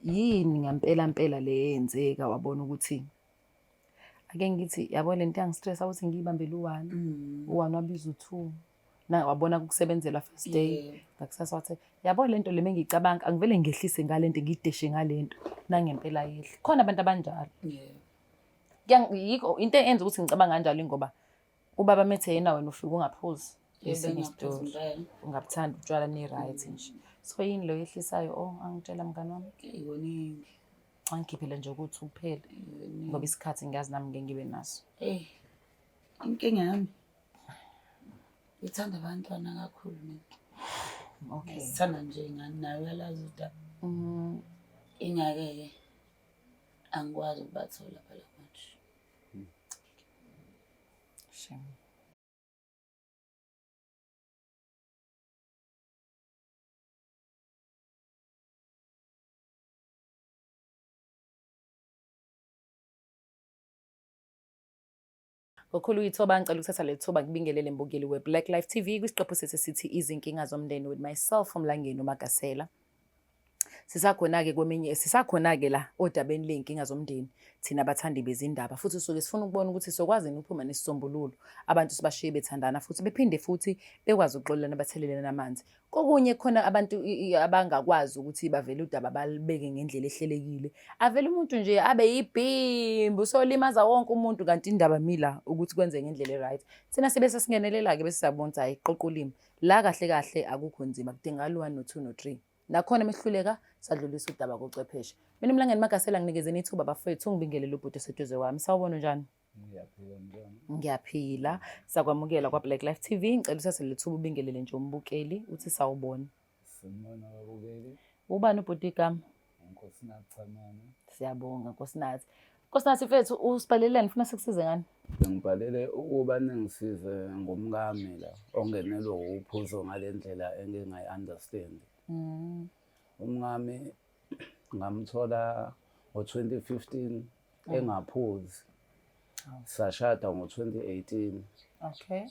Yini ngampela mpela le yenzeka wabona ukuthi ake ngithi yabo lento yangistressa ukuthi ngiyibambele u-one, u-one wabiza u-two. Na wabona kukusebenzela first day. Yeah. Ngakusasa wathi yabo lento le mengiyicabanga angivele ngehlise ngalento ngideshe ngalento nangempela yehle. Khona abantu abanjalo. Yeah. Yikho into eyenza ukuthi ngicabanga kanjalo ingoba ubaba methe yena wena ufike ungaphuzi. Esinye isitori. Ungabuthandi utshwala ni-right nje. So yini lo yehlisayo? Oh, angitshela mngani wami. Kuningi. Angikhiphele nje ukuthi kuphele. Ngoba isikhathi ngiyazi nami ngeke ngibe naso. Hey. Inkinga yami. Ngithanda abantwana kakhulu mina. Okay. Ngithanda nje ingane nayo uyalazi udaba. Ingake-ke angikwazi ukubathola phela manje. Shame. Ngokhulu ithoba ngicela ukuthatha leli thuba ngibingelele mbukeli we-Black Life TV kwisiqephu sethu esithi izinkinga zomndeni with myself uMlangeni uMagasela. Sisakhona-ke kweminye sisakhona-ke la odabeni ley'nkinga zomndeni thina abathandi bezindaba futhi suke sifuna ukubona ukuthi sokwazi yini ukuphuma nesisombululo abantu sibashiye bethandana futhi bephinde futhi bekwazi ukuxolelana bathelelene amanzi. Kokunye khona abantu abangakwazi ukuthi bavele udaba balibeke ngendlela ehlelekile. Avele umuntu nje abe yibhimbi usolimaza wonke umuntu kanti indaba mila ukuthi kwenze ngendlela e-right. Thina sibe sesingenelela-ke bese siyabona ukuthi hhayi qoqa ulimi. La kahle kahle akukho nzima kudingakala u-one no-two no-three. Nakhona mehluleka sadlulisa udaba kocwepheshe. Mina uMlangeni Magasela nginikezeni ithuba bafowethu ngibingelele ubhuti oseduze kwami. Sawubona unjani? Ngiyaphila njani? Ngiyaphila. Sakwamukela kwa Black Life TV. Ngicela uthathe leli thuba ubingelele nje umbukeli uthi sawubona. Sanibona babukeli. Ubani ubhuti igama? Nkosinathi Chamane. Siyabonga Nkosinathi. Nkosinathi mfethu usibhaleleni ufuna sikusize ngani? Bengibhalele ukuba ningisize ngomkami la ongenelwe uphuzo ngale ndlela engingayi-understand. Umkami ngamthola ngo-2015 engaphuzi. Sashada ngo-2018. Okay.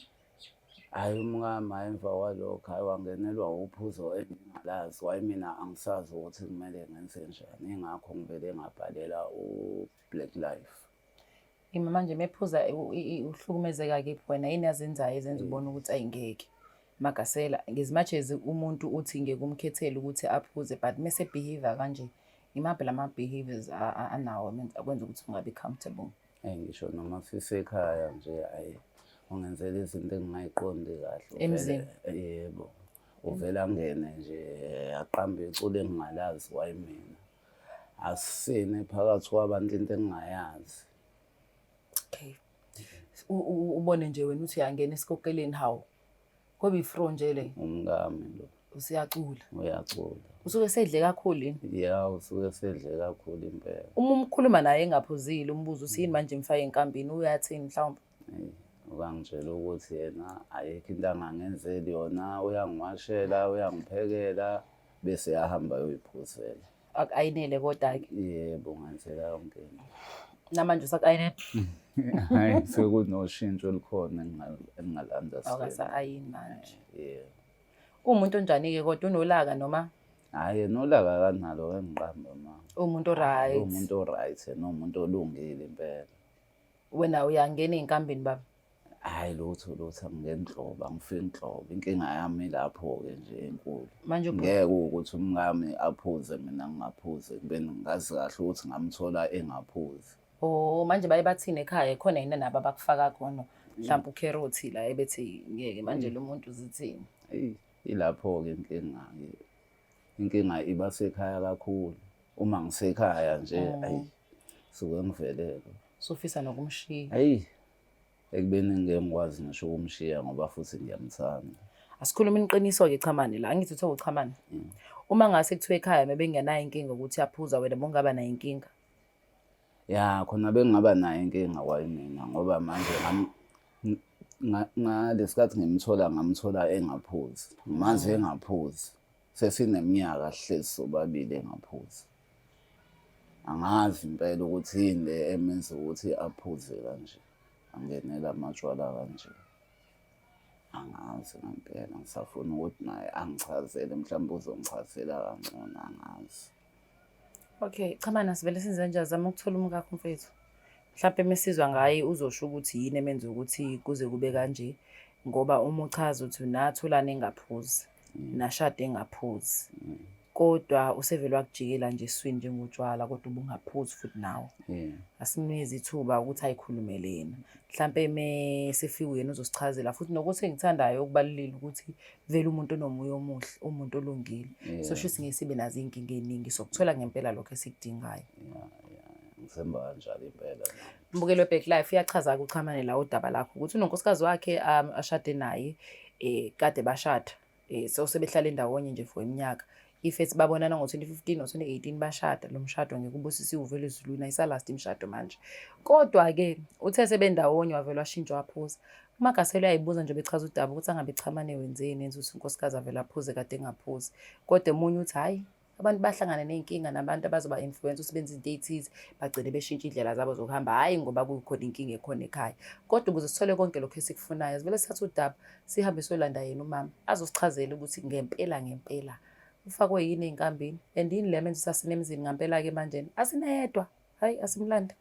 Hhayi umkami hhayi emva kwalokho hhayi wangenelwa uphuzo engingalazi. Waye mina angisazi ukuthi kumele ngenze njani. Ingakho ngivele ngabhalela u-Black Life. Ima manje mephuza uhlukumezeka kephi wena yini azenzayo ezenza ubone ukuthi ayingeke. Magasela as much as umuntu uthi ngeke umkhethele ukuthi aphuze but mese behave kanje imaphi lama behaviors anawo akwenza ukuthi ungabi comfortable. Ngisho noma sisekhaya nje ayi ungenzela izinto engingayiqondi kahle. Emzini? Yebo. Uvela angene nje aqambe iculo engingalazi wayimina. Asisine phakathi kwabantu into engingayazi. Okay. Ubone nje wena uthi uyangena esikokeleni hawu. Ngoba ifro nje le. Umkami lo. Usiyacula. Uyacula. Usuke sedle kakhulu yini? Ya, usuke sedle kakhulu impela. Uma umkhuluma naye engaphuzile umbuzo uthi yini manje mfake enkambini uyathini mhlawumbe? Eyi, ukangitshela ukuthi yena ayikho into angangenzeli yona, uyangiwashela, uyangiphekela bese yahamba ayoyiphuzela. Akayinele kodwa ke. Yebo, ngenzela yonke into. Namanje usakayinele? Hayi, sekunoshintsho olukhona engingal-understand. Awukasa-ayini manje. Yebo. Uwumuntu onjani-ke kodwa unolaka noma? Hhayi, yena ulaka akanalo engiqambe ma. Uwumuntu o-right. Uwumuntu o-right, yena uwumuntu olungile impela. Wena uyangena ey'nkambini baba? Hhayi lutho lutho angingeni nhlobo, angifiki nhlobo. Inkinga yami ilapho-ke nje enkulu. Manje Ngeke ukuthi umkami aphuze mina ngingaphuzi ekubeni ngazi kahle ukuthi ngamthola engaphuzi. Oh, manje baye bathini ekhaya khona yini nabo abakufaka khona mhlawumbe ukherothi la ebethi ngeke manje lo muntu uzithini? Eyi, ilapho-ke inkinga-ke. Inkinga iba sekhaya kakhulu. Uma ngisekhaya nje ayi suke ngivelelwe. Sufisa nokumshiya. Ayi ekubeni ngeke ngikwazi ngisho ukumshiya ngoba futhi ngiyamthanda. Asikhuluma iqiniso-ke Chamane la, angithi uthe uChamane. Uma ngase kuthiwa ekhaya mebengenayo inkinga ukuthi yaphuza wena bongaba nayo inkinga. Ya khona bengingaba nayo inkinga kwayimina ngoba manje ngalesikhathi ngimthola ngamthola engaphuzi. Manje engaphuzi. Sesineminyaka sihlezi sobabili engaphuzi. Angazi impela ukuthi yini le emenza ukuthi aphuze kanje. Angenele amatshwala kanje. Angazi ngempela ngisafuna ukuthi naye angichazele mhlawumbe uzongichazela kangcono angazi. Okay, cha mana sivele senze kanjani, zama ukuthola umkakho mfethu. Mhlampe mesizwa ngaye uzosho ukuthi yini emenza ukuthi kuze kube kanje ngoba uma uchaza uthi natholana engaphuzi, nashada engaphuzi. Kodwa usevele wakujikela nje eswini njengotshwala kodwa ubungaphuzi futhi nawe. Asimnikeze ithuba ukuthi ayikhulumele yena. Mhlampe mesefika uyena uzosichazela futhi nokuthi engithandayo okubalulile ukuthi vele umuntu onomoya omuhle, umuntu olungile. So shuthi ngeke sibe nazo iy'nkinga ey'ningi sokuthola ngempela lokho esikudingayo. Ngithemba kanjalo impela. Mbukeli we-Black Life uyachaza-ke uChamane la udaba lakho ukuthi unonkosikazi wakhe ashade naye kade bashada so sebehlale ndawonye nje for iminyaka. If ethi babonana ngo-2015 or 2018 bashada, lo mshado ngeke ubusisiwe uvele ezulwini, ayisalasti imishado manje. Kodwa-ke uthe sebendawonye wavele washintsha waphuza. UMagasela uyayibuza nje bechaza udaba ukuthi angabe Chamane wenzeni enza ukuthi unkosikazi avele aphuze kade engaphuzi. Kodwa emunye uthi hhayi abantu bahlangane ney'nkinga nabantu abazoba-influence ukuthi benze izinto ey'thize bagcine beshintsha iy'ndlela zabo zokuhamba, hhayi ngoba kukhona inkinga ekhona ekhaya. Kodwa ukuze sithole konke lokhu esikufunayo sivele sithathe udaba sihambe siyolanda yena umama azosichazela ukuthi ngempela ngempela ufakwe yini ey'nkambini and yini le amenza ukuthi asine emzini ngampela-ke manjena asineyedwa, hhayi asimlande.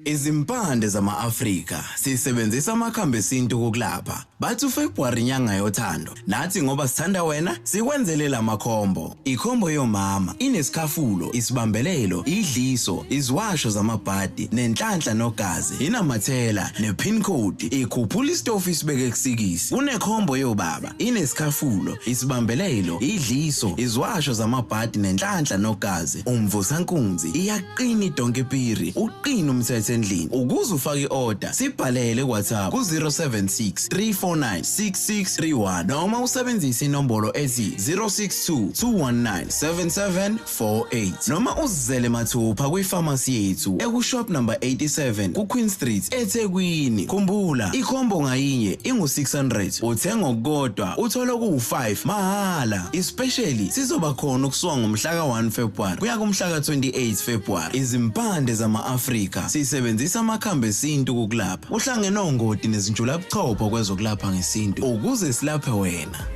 Izimpande zama-Afrika sisebenzisa amakhambi esintu ukulapha. Bathi uFebruary inyanga yothando. Nathi ngoba sithanda wena sikwenzele lamakhombo. Ikhombo yomama inesikhafulo, isibambelelo, idliso, iziwasho zamabhadi, nenhlanhla nogazi, inamathela, nepin code, ikhuphula isitofu isibeke kusikisi. Kunekhombo yobaba inesikhafulo, isibambelelo, idliso, iziwasho zamabhadi nenhlanhla nogazi, umvusankunzi, iyaqina idonki piri, uqina umthetho endlini. Ukuze ufake i-order, sibhalele ku-WhatsApp ku-076 349 6631 noma usebenzise inombolo ethi 062 219 7748 noma uzizele mathupha kwifamasi yethu ekushop number 87 kuQueen Street eThekwini. Khumbula, ikhombo ngayinye ingu-600, uthenga okukodwa uthola okuwu-5 mahhala. Especially sizoba khona ukusuka ngomhla ka-1 February kuya kumhla ka-28 February. Izimpande zama-Afrika sisebenzisa amakhambi esintu ukukulapha. Uhlangene ongoti nezinjulabuchopho kwezokulapha ngesintu ukuze silaphe wena.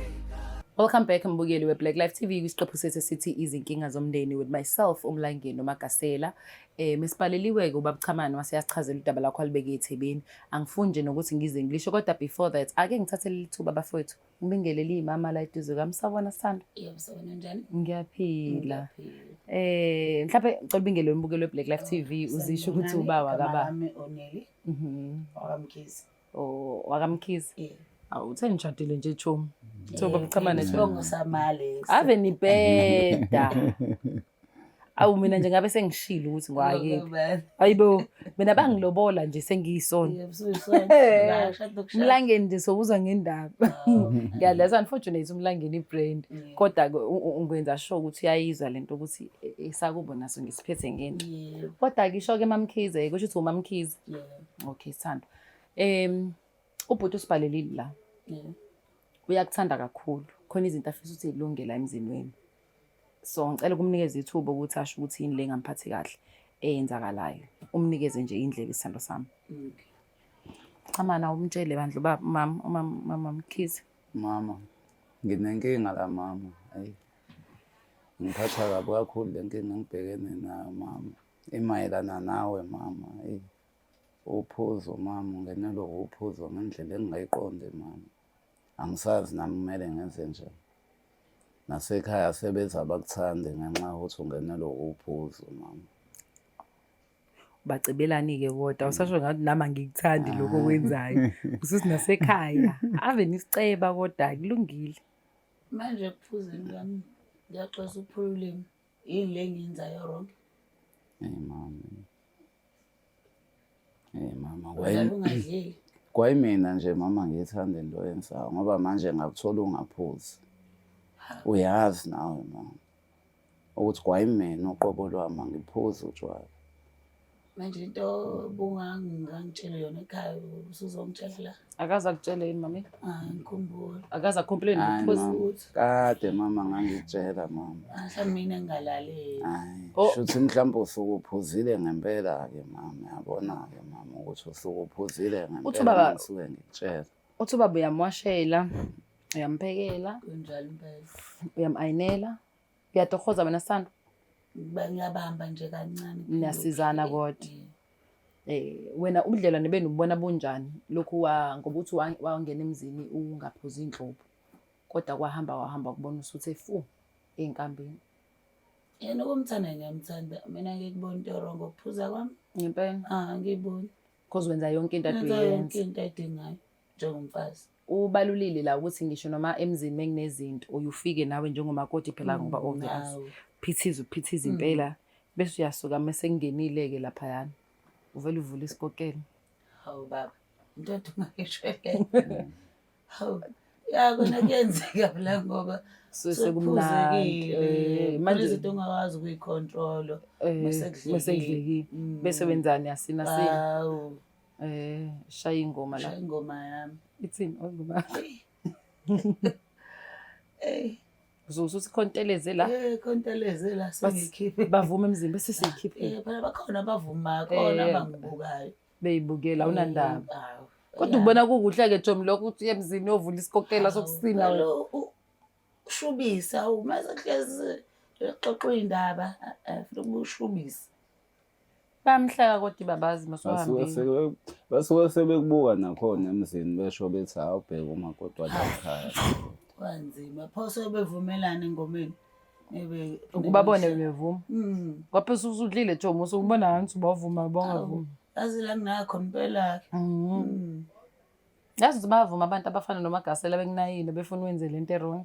Welcome back mbukeli we-Black Life TV kwisiqephu sethu esithi izinkinga zomndeni with myself uMlangeni uMagasela. Mesibhaleliwe-ke ubaba Chamane waseyasichazela udaba lakho alibeke ethebeni. Angifuni nje nokuthi ngize ngilisho kodwa before that ake ngithathe leli thuba bafowethu ngibingelele imama la eduze kwami. Sawubona sithando. Yebo, sawubona njani? Ngiyaphila. Mhlawumbe ngicela ubingelele umbukeli we-Black Life TV uzisho ukuthi uba wakaba. Wami Oneli wakaMkhize. Oh, wakaMkhize. Yeah. Awu uthe nishadile nje chomi. Kuthiwa ubaba Chamane chomi. Isibongo samale. Ave nibheda. Awu mina nje ngabe sengishilo ukuthi ngwakephi. Hayibo, mina bangilobola nje sengiyisona. Umlangeni nje sowuzwa ngendaba. Yeah, that's unfortunate umlangeni ibrand. Kodwa ke ungwenza sure ukuthi uyayizwa lento ukuthi esakubo naso ngisiphethe ngento. Kodwa ke isho ke MaMkhize, kusho ukuthi uMaMkhize. Okay, sithando. Ubhuti usibhalelile la. Uyakuthanda kakhulu. Khona izinto afisa ukuthi zilunge la emzini wenu. So ngicela ukumnikeza ithuba ukuthi asho ukuthi yini le engamphathi kahle eyenzakalayo. Umnikeze nje indlebe isithando sami. Cha mana umtshele bandla ubaba mama umama mama Mkhize. Mama, nginenkinga la mama. Ayi. Ngiphatha kabi kakhulu le nkinga engibhekene nayo mama. Imayelana nawe mama. Eyi. Uphuzo mama, ungenelwe uphuzo ngendlela engingayiqondi mama. Angisazi nami kumele ngenze njani. Nasekhaya sebeza bakuthande ngenxa yokuthi ungenelwe uphuzo mama. Bacebelani-ke kodwa awusasho ngathi nami angikuthandi lokho okwenzayo. Usuthi nasekhaya ave nisiceba kodwa kulungile. Manje ekuphuzeni kwami ngiyaxolisa ukuphula ulimi. Yini le engiyenzayo wrong? Eyi mama. Eyi mama, Udlala ungadleli. Kwayimina nje mama ngiyithanda into oyenzayo ngoba manje ngakuthola ungaphuzi. Uyazi nawe mama ukuthi kwayimina uqobo lwami angiphuzi utshwala. Manje into obungangitshela yona ekhaya usuzongitshela la. Akaze akutshele yini mami? Angikhumbuli. Akaze akukhumbule Hayi nokuphuza. mama, kade mama ngangikutshela mama. Mhlawumbe mina ngingalaleli. Hayi, Oh. shuthi mhlawumbe usuke uphuzile ngempela-ke mama, uyabona-ke mama ukuthi usuke uphuzile Uthi ngempela ubaba- ngisuke ngikutshela. Uthi ubaba uyamwashela, uyamphekela, Kunjalo impela. uyam-ayinela, uyatohoza wena sithando. Ngiyabamba nje kancane. Niyasizana kodwa. Wena ubudlelwane benu ububona bunjani? Lokhu ngoba uthi wangena emzini ungaphuzi inhlobo. Kodwa kwahamba wahamba kubona usuthe fu ey'nkambini. Yena ukumthanda ngiyamthanda. Mina ngikubona into wrong ngokuphuza kwami. Ngempela. Ah, angiyiboni. Cause wenza yonke into ade Ngenza yonke uyenza. into ayidingayo njengomfazi. Ubalulile la ukuthi ngisho noma emzini menginezinto uye ufike nawe njengomakoti phela ngoba obvious. Hawu. Phithiza uphithiza impela bese uyasuka mase kungenile-ke laphayana. Uvele uvule isikokelo. Hawu baba, into ethi ungayisho leyo. Hawu, ya kona kuyenzeka phela ngoba Suke sekumnandi. sekuphuzekile. Manje Manje izinto ongakwazi ukuyicontrol mase mase kudlekile. Bese wenzani asina sina. Hawu, Shaya ingoma la. shaya ingoma yami. Ithini ingoma yakho? Ey, Uzosuthi khonteleze la. Khonteleze la sengikhiphe. Bavuma emzini bese siyikhiphe. Phela bakhona abavumayo, khona abangibukayo. Beyibukela awunandaba. Hawu. Kodwa ubona kukuhle-ke Jomi lokho ukuthi uye emzini uyovula isikokela sokusina wena. Ushubisa uma sekuhlezi exoxa iy'ndaba, funa ukushubisa. Bayamhleka kodwa ibabazi Basuke masuhambile. Basuke sebekubuka nakhona emzini besho bethi hawu bheka umakoti wala ekhaya. Kwanzima. Pho sebevumelana engomeni. Ukubabone bevuma. Kwaphe usudlile Jomi usubona ngathi ubavuma bangavuma. Yazi la nginakho impela-ke. Yazi ukuthi bayavuma abantu abafana noMagasela bekunayini befuna wenze lento e-wrong.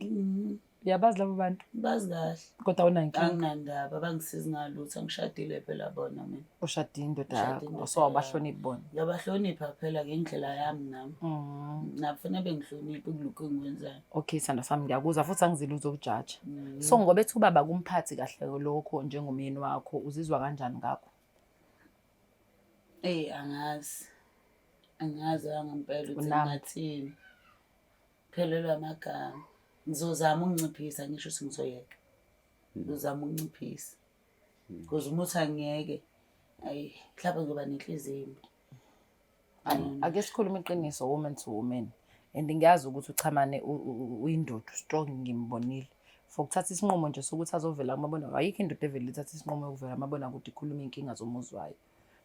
Uyabazi labo bantu Bazi kahle. kodwa awunankinga. Anginandaba, abangisizi ngalutho, angishadile phela bona mina. Ushadile indoda Ngishadile yakho, indoda so awubahloniphi bona. Ngiyabahlonipha phela ngendlela yami nami. Nabo kufanele bengihloniphe kulokhu engikwenzayo. Okay sithando sami ngiyakuzwa futhi angizile uzokujaja. So ngoba ethi ubaba kumphathi kahle lokho njengomyeni wakho uzizwa kanjani ngakho? Eyi angazi. Angazi ngempela ukuthi Unami. ngingathini. Phelelwa amagama. Ngizozama ukunciphisa ngisho ukuthi ngizoyeka. Ngizozama ukunciphisa. Because uma uthi angiyeke, ayi mhlawumbe ngizoba nenhliziyo embi. Ake sikhulume iqiniso woman to woman. And ngiyazi ukuthi uChamane uyindoda strong ngimbonile. For ukuthatha isinqumo nje sokuthi azovela kumabona, ayikho indoda evele ithatha isinqumo yokuvela kumabonakude ikhuluma iy'nkinga zomuzi wayo.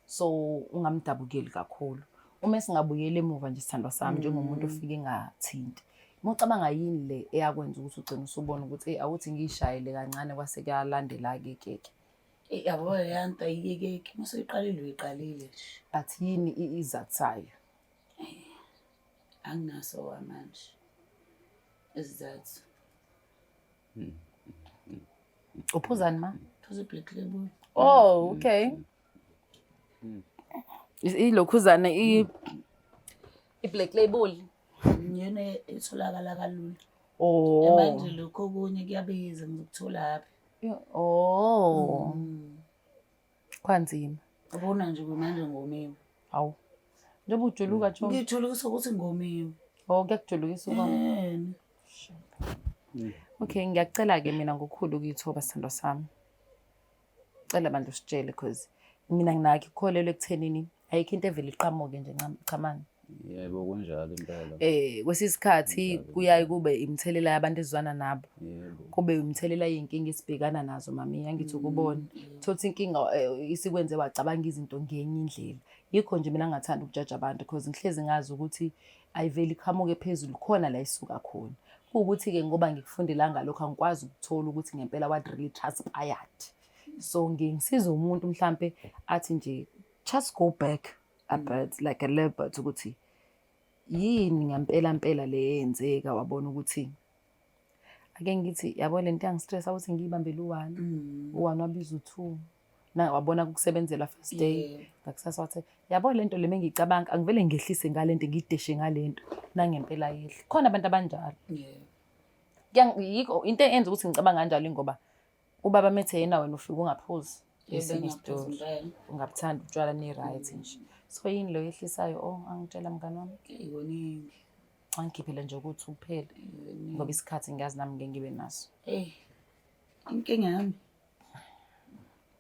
So ungamdabukeli kakhulu. Uma singabuyela emuva nje sithandwa sami njengomuntu ofike engathinti. Uma ucabanga yini le eyakwenza ukuthi ugcine usubona ukuthi eyi awuthi ngiyishayele kancane kwase kuyalandela-ke keke. Eyi yabo leya nto ayiyekeki. Uma usuyiqalile uyiqalile nje. But yini isizathu sayo? Anginaso kwamanje isizathu. Uphuzani ma? Phuza i-Black Label. Oh, okay. Ilokhuzana i-Black Label. Iyona etholakala kalula. Oh. Manje lokho okunye kuyabiza ngizokutholaphi. Oh. Kwanzima. Ubona nje manje ngomiwe. Hawu. Njengoba ujuluka Chomi. Ngijulukisa ukuthi ngomiwe. Oh, kuyakujulukisa ukoma. Okay, ngiyacela-ke mina ngokukhulu ukuyithoba sithandwa sami. Cela bandla usitshele cause mina nginakho ukukholelwa ekuthenini ayikho into evele iqhamuke nje Chamane. Yebo kunjalo impela. Kwesinye isikhathi kuyaye kube imithelela yabantu esizwana nabo. Yebo. Kube imithelela yey'nkinga esibhekana nazo mami, angithi ukubona. Thothi inkinga isikwenze wacabanga izinto ngenye indlela. Yikho nje mina ngingathanda ukujaja abantu because ngihlezi ngazi ukuthi ayiveli iqhamuke phezulu khona la isuka khona. Kuwukuthi-ke ngoba ngikufundelanga lokho angikwazi ukuthola ukuthi ngempela what really transpired. So ngisiza umuntu mhlampe athi nje just go back a bit like a little bit ukuthi yini ngempela mpela le eyenzeka wabona ukuthi ake ngithi yabo lento yangistressa ukuthi ngiyibambele u-one, u-one wabiza u-two. Na wabona kukusebenzela first day. Ngakusasa wathi yabo lento le mengiyicabanga angivele ngehlise ngalento ngideshe ngalento nangempela yehle. Khona abantu abanjalo. Yikho into eyenza ukuthi ngicabanga kanjalo ingoba ubaba methe yena wena ufike ungaphuzi. Esinye isitori. Ungabuthandi utshwala ni-right nje. So yini lo yehlisayo? Oh, angitshela mngani wami. Kuningi. Angikhiphele nje ukuthi uphele. Ngoba isikhathi ngiyazi nami ngeke ngibe naso. Hey. Inkinga yami.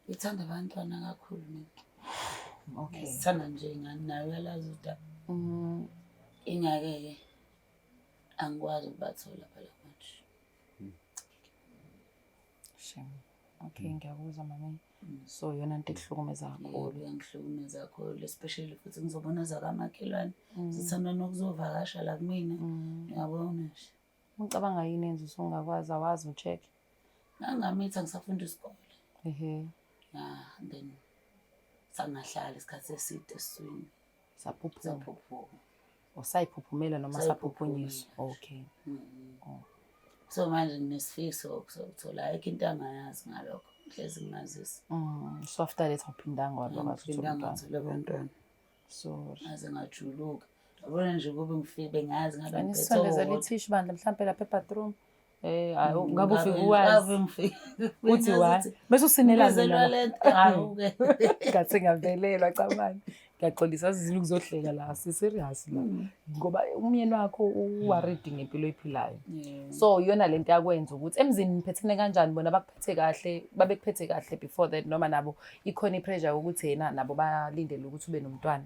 Ngithanda abantwana kakhulu mina. Okay. Ngithanda nje ingane nayo uyalazi udaba. Ingake-ke. Angikwazi ukubathola phela manje. Shame. Okay, ngiyakuzwa mami. So yona into ekuhlukumeza kakhulu. Yebo, iyangihlukumeza kakhulu, especially futhi ngizobona zakamakhelwane zithanda nokuzovakasha la kumina, uyabona nje. Ucabanga yini enza usungakwazi awazi u-check? Ngangamitha ngisafunda isikole. Ya, then sangahlala isikhathi eside esiswini. Saphuphuma. Saphuphuma. Usayiphuphumela noma saphuphunyiswa? Sayiphuphumela. Okay. So manje nginesifiso sokuthola, ayikho into angayazi ngalokho, ngihlezi ngimazisa. So after that awuphindanga wabakwazi ukuthola Ngiphinda umntwana? ngathola abantwana. Sorry. Ngaze ngajuluka. Yabona nje kube ngifike bengazi ngabe ngiphethe Anisondezela owodwa. ithishu bandla mhlampe lapha ebathroom. Hayi, ngabe ufike Ngabe uwazi. ngifike. Uthi Bengazi why? ukuthi Bese usinela ngibizelwa mina. le nto. Hawu-ke. Ngathi ngavelelwa cabani. Ngiyaxolisa sizile ukuzohleka la, si-serious la. Ngoba umyeni wakho u-worried ngempilo oyiphilayo. So iyona lento yakwenza ukuthi emzini niphethene kanjani, bona bakuphethe kahle, babekuphethe kahle before that, noma nabo ikhona i-pressure yokuthi yena nabo balindele ukuthi ube nomntwana?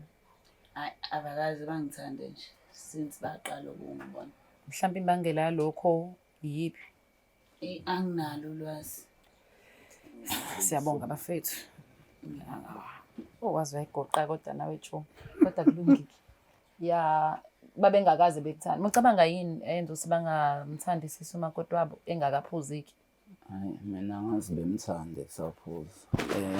Hhayi, abakaze bangithande nje since baqala ukungibona. Mhlawumbe imbangela yalokho iyiphi? Anginalo ulwazi. Siyabonga bafethu. Oh, waze wayigoqa kodwa nawe Tsho. Kodwa kulungile. Ya, babengakaze bekuthanda. Mucabanga yini eyenza ukuthi bangamthandi sisi umakoti wabo engakaphuziki? Hayi, mina ngazi bemthande esaphuza,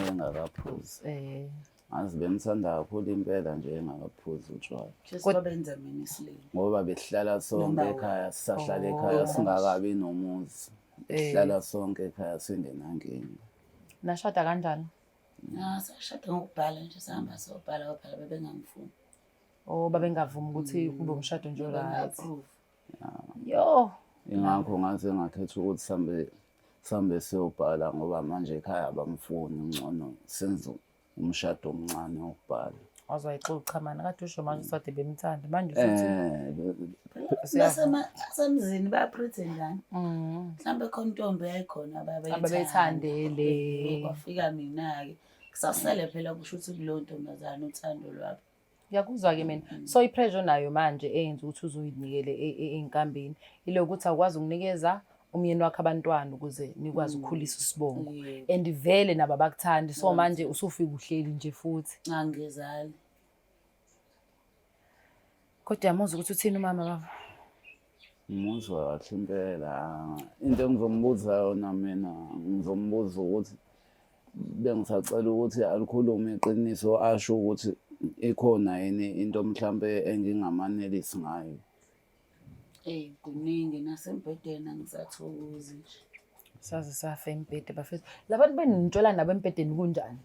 engakaphuzi. Ngazi bemthanda kakhulu impela nje engakaphuzi utshwala. Just babenza mina isilima. Ngoba besihlala sonke Noma ekhaya, sisahlala ekhaya singakabi nomuzi. Sihlala sonke ekhaya singenankinga. Nashada kanjani? Ah, sashada ngokubhala nje, sahamba sobhala, kwabhala babengangifuni. Oh, babengavumi ukuthi kube umshado nje right. Babenga-approve. Yo. Ingakho ngaze ngakhetha ukuthi sambe siyobhala, ngoba manje ekhaya abamfuni, ngcono senze umshado omncane wokubhala. Waze wayixoxa mani, kade usho manje usade bemthanda. Manje usuthi Basemzini bayapretendana. Mhlawumbe khona intombi yayikhona ababeyithanda. Ababeyithandele. Kwafika mina-ke. Kusasele phela kusho ukuthi kuleyo ntombazane uthando lwabo. Ngiyakuzwa-ke mina. So i-pressure onayo manje eyenza ukuthi uzuyinikele ey'nkambini ile ukuthi awukwazi ukunikeza umyeni wakho abantwana ukuze nikwazi ukukhulisa isibongo. And vele nabo abakuthandi, so manje usufika uhleli nje futhi. Angizali. Kodwa uyamuzwa ukuthi uthini umama baba? Ngimuzwa kahle impela. Into engizombuza yona mina, ngizombuza ukuthi bengisacela ukuthi alikhulume iqiniso, asho ukuthi ikhona yini into mhlampe engingamanelisi ngayo. Eyi, kuningi nasembhedeni angisathokozi nje. Saze safa embhede bafethu. Labantu benintshela nabo embhedeni kunjani?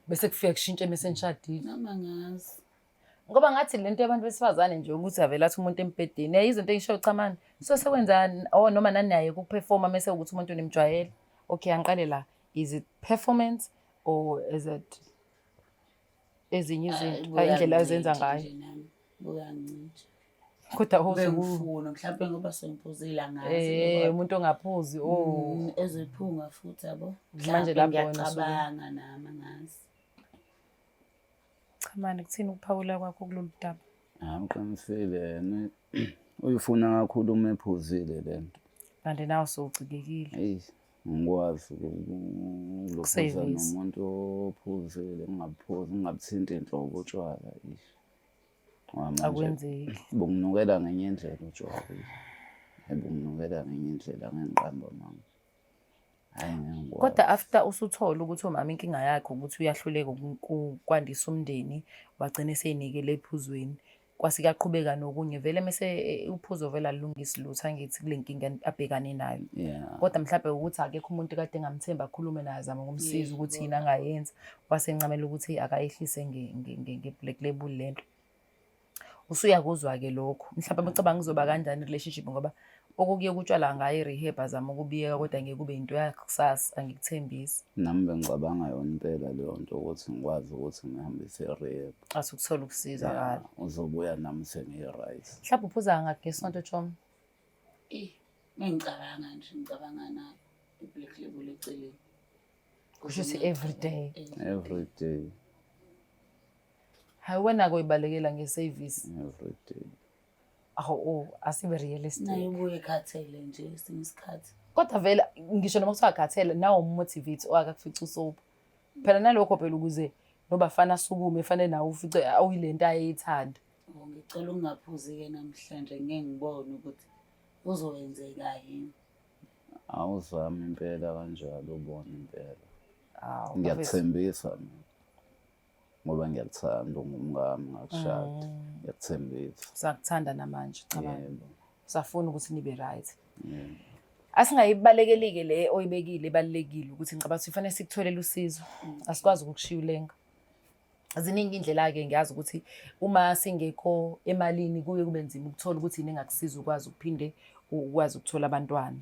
Bese kufika kushintshe mese nishadile. Noma ngazi. Ngoba ngathi lento yabantu besifazane nje ukuthi avele athi umuntu embhedeni, yayizo into engisho cha mani. So sekwenzani oh noma nani naye ukuperforma mase ukuthi umuntu nimjwayele. Okay, angiqale la. Is it performance or is it ezinye izinto, indlela ozenza ngayo? Buyancintsha. Kodwa uze Bengifuna mhlawumbe ngoba sengiphuzile angazi. Umuntu ongaphuzi oh. Ezoyiphunga futhi yabo. Manje lapho wena usuke ngiyacabanga nami angazi. Cha mani, kuthini ukuphawula kwakho kulolu daba? Hayi, uqinisile yena. Uyifuna kakhulu uma ephuzile le nto. Kanti nawe sowucikekile. Eyi, ngikwazi ukulokhuza Ukusevisa. nomuntu ophuzile, ngingabuphuzi, ngingabuthinti nhlobo utshwala. Eish. Ngoba manje Akwenzeki. Bunginukela ngenye indlela utshwala. Hayi, bunginukela ngenye indlela, ngengiqamba mama. Hayi, ngeke ngikwazi. Kodwa after usuthola ukuthi umama inkinga yakhe ukuthi uyahluleka ukwandisa umndeni, wagcina eseyinikele ephuzweni, kwase kuyaqhubeka nokunye vele mese uphuzo vele alungisi lutho, angithi kule nkinga abhekane nayo. Kodwa mhlawumbe ukuthi akekho umuntu kade engamthemba akhulume naye azame ukumsiza ukuthi yini angayenza, wasencamela ukuthi akayehlise nge-black label lento. Usuyakuzwa-ke lokho. Mhlawumbe ucabanga kuzoba kanjani i-relationship, ngoba okukuye kutshwala ngayo i-rehab azama ukubiyeka, kodwa ngeke kube into yakusasa, angikuthembisi. Nami bengicabanga yona impela leyo nto, ukuthi ngikwazi ukuthi ngihambise i-rehab. Asukuthola ukusizakala. Uzobuya nami sengiyi-right. Mhlawumbe uphuza ngakhi ngesonto, Chomi? Eh, ngicabanga nje, ngicabanga nayo i-black label eceleni. Kusho ukuthi every day. Every day. Hayi, wena-ke uyibalekela nge-service. Every day. Awu, oh, asibe realistic. Naye ubuye ekhathele nje esinye isikhathi. Kodwa vele ngisho noma kuthiwa akhathele, nawo umotivate owakakufica usoap. Phela nalokho phela ukuze nobafana asukume fanele nawe ufice awuyilento ayeyithanda. Oh, ngicela ukungaphuzi-ke namhlanje, ngeke ngibone ukuthi kuzokwenzeka yini. Awuzame impela kanjalo ubone impela. Awu, bafethu. Ngiyakuthembisa mina. Ngoba ngiyakuthanda, ungumkami, ngakushada. Ngiyakuthembisa. Sakuthanda namanje, cabanga. Yebo. Safuna ukuthi nibe right. Yebo. Asingayibalekeli-ke le oyibekile, ebalulekile ukuthi ngicabanga ukuthi kufanele sikutholele usizo. Asikwazi ukukushiya ulenga. Ziningi iy'ndlela-ke, ngiyazi ukuthi uma singekho emalini kuye kube nzima ukuthola ukuthi yini engakusiza ukwazi ukuphinde ukwazi ukuthola abantwana.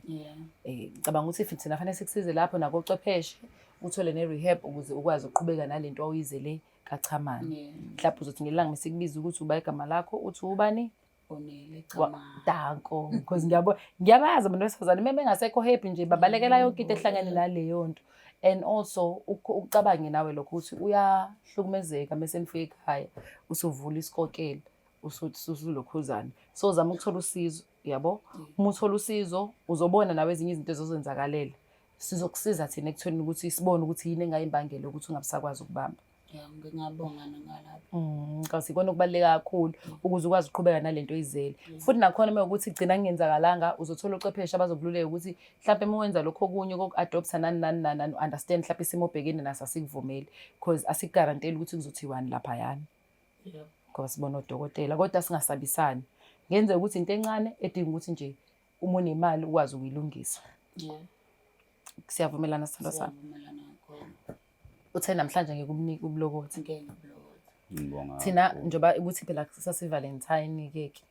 Ngicabanga ukuthi futhi thina fanele sikusize lapho nakocwepheshe, uthole ne-rehab ukuze ukwazi ukuqhubeka nalento awuyizele kaChamane. Mhlawumbe uzothi ngelanga mesikubiza ukuthi uba igama lakho, uthi ubani? Onele Chamane. Danko, because ngiyabona, ngiyabazi abantu besifazane uma bengasekho happy nje babalekela yonke into ehlangene naleyo nto. And also ucabange nawe lokho ukuthi uyahlukumezeka mese nifika ekhaya usuvula isikokela, usulokhuzana. So zama ukuthola usizo, yabo? Uma uthola usizo uzobona nawe ezinye izinto ezizozenzakalela. Sizokusiza thina ekutholeni ukuthi sibone ukuthi yini engayimbangela ukuthi ungabisakwazi ukubamba. Ya, ngingabonga nangalapho. Ngicabanga ikona okubaluleke kakhulu ukuze ukwazi ukuqhubeka nalento oyizele. Futhi nakhona uma ukuthi gcina kungenzakalanga, uzothola ochwepheshe abazokululeka ukuthi mhlawumbe uma wenza lokho okunye koku-adoptha nani nani nani nani, understand mhlawumbe isimo obhekene naso asikuvumeli, because asikugaranteli ukuthi kuzothiwani laphayana. Ngoba sibona odokotela, kodwa singasabisani. Ngenzeka ukuthi into encane edinga ukuthi nje uma unemali ukwazi ukuyilungisa. Siyavumelana sithandwa sami? Siyavumelana kakhulu. Uthe namhlanje ngeke umnike ubulokothi. Ngeke ngibulokothi. Ngibonga Thina kakhulu. njengoba ukuthi phela kusasa i-Valentine ke ke.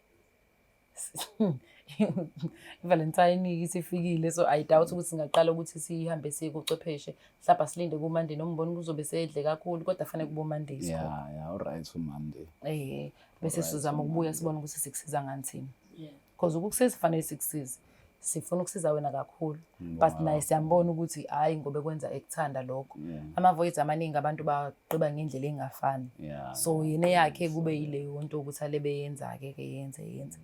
I-Valentine isifikile, so I doubt ukuthi singaqala ukuthi sihambe siye kucwepheshe. Mhlawumbe asilinde ku-Monday, noma ubona kuzobe sedle kakhulu, kodwa fanele kube uMonday isikole. Yeah, yeah, all right uMonday. Bese sizama ukubuya sibone ukuthi sikusiza ngani thina. Because ukukusiza fanele sikusize. Sifuna ukusiza wena kakhulu. But naye siyambona ukuthi hayi ngoba kwenza ekuthanda lokho. Ama-voids amaningi abantu bagqiba ngendlela engafani. So yena yakhe kube yileyo nto ukuthi alebe yenza-ke ke yenze yenze.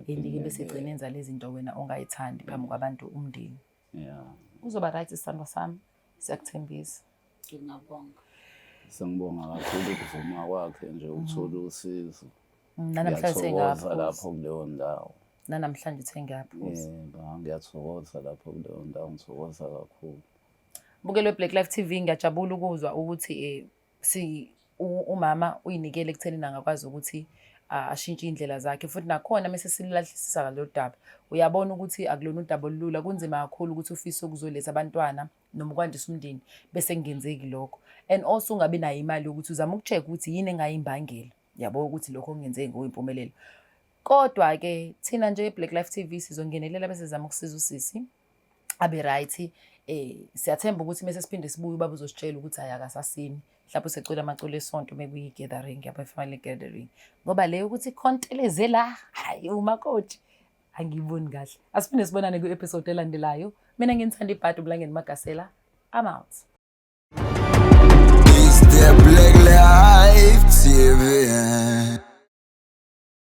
Yini-ke bese egcina enza lezi zinto wena ongayithandi phambi kwabantu umndeni. Uzoba right sithandwa sami, siyakuthembisa. Ngiyabonga. Sengibonga kakhulu ukuvuma kwakhe nje ukuthola usizo. Nanamhlanje Ngiyathokoza sengiyaphuza. lapho kuleyo ndawo. Nanamhlanje sengiyaphuza. Yebo, ngiyathokoza lapho kuleyo ndawo, ngithokoza kakhulu. Bukelwe Black Life TV, ngiyajabula ukuzwa ukuthi umama uyinikele ekutheni angakwazi ukuthi ashintshe indlela zakhe, futhi nakhona mase silahlisisa ngalolu daba uyabona ukuthi akulona udaba olulula, kunzima kakhulu ukuthi ufise ukuzoletha abantwana noma ukwandisa umndeni bese kungenzeki lokho, and also ungabi nayo imali yokuthi uzame ukucheck ukuthi yini engayimbangela, yabo, ukuthi lokho kungenzeki ngokuyimpumelelo. Kodwa ke thina nje Black Life TV sizongenelela bese sizama ukusiza usisi abe right. Siyathemba ukuthi mase siphinde sibuye ubaba uzositshela ukuthi hayi akasasini, mhlawumbe usecula amaculo esonto mekuyi gathering, yabo, family gathering, ngoba leyo ukuthi khonteleze la, hayi umakoti angiyiboni kahle. Asiphinde sibonane kwi-episode elandelayo. Mina nginithanda ibhadi, uBulangeni Magasela, I'm out. It's the Black Life TV.